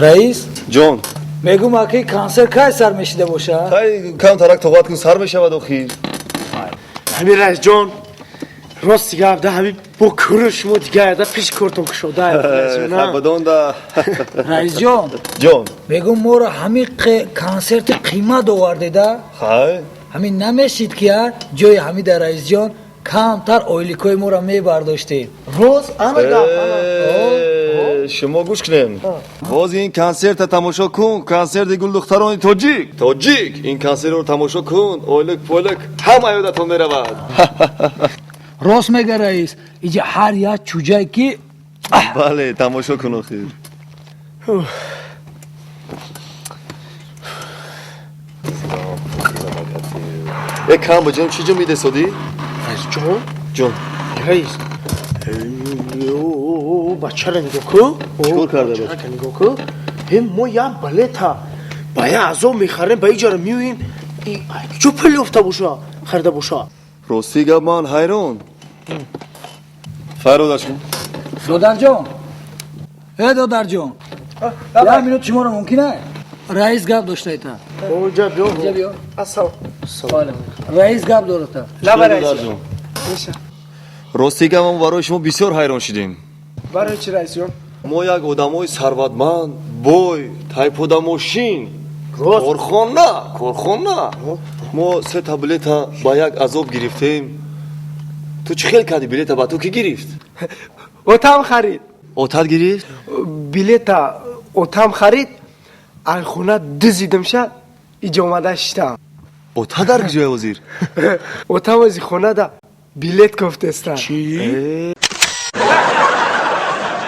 Раис. Ҷон. Мегум, аки, консерт кай сар мешида боша? Хай, камтарак тоқат кун, сар мешавад охир. Ҳамин, раисҷон, рости гап да, ҳамин бо кӯру шумо дига да пеши кортон кушода. Бадонда. Раисҷон. Ҷон. Мегум, моро ҳамин консерти қимат овардеда. Хай. Ҳамин намешид ки ҷои ҳамида, раисҷон, камтар ойликои моро мебардоштем. Рост, ана гап. Шумо гӯш кунем, боз ин консерта тамошо кун, консерти гулдухтарони тоҷик, тоҷик. Ин консертро тамошо кун, ойлик пойлик ҳама ёдатон меравад. Рост мега раис, иҷа ҳар як чуҷае ки. Бале, тамошо кун охир. Э, кам баҷон, чӣ ҷо мидесодӣ? Раисҷон. Ҷон. Раис, бачара нигоҳ кун. Чикор карда? Бачара нигоҳ кун. Э, мо як балета ба як азоб мехарем, ба иҷара меоем, чо пул ёфта боша, харида боша? Рости гап, ман ҳайрон. Фарёдаш кун. Додарҷон, э, додарҷон, як минут шуморо мумкин а? Раис гап доштаита. Биё. Раис гап дората. Додарҷон, рости гап, мо барои шумо бисёр ҳайрон шудем. Барои чи, раисҷон? Мо як одамои сарватманд, бой, тайподамошин, корхона, корхона, мо сета билета ба як азоб гирифтем. Ту чӣ хел кардӣ? Билета ба ту кӣ гирифт? Отам харид. Отат гирифт? Билета отам харид, айхона дузидимша, иҷо омада шиштам. Ота дар куҷоя ҳозир? Отам ози хонада билет кофтеста. Чӣ?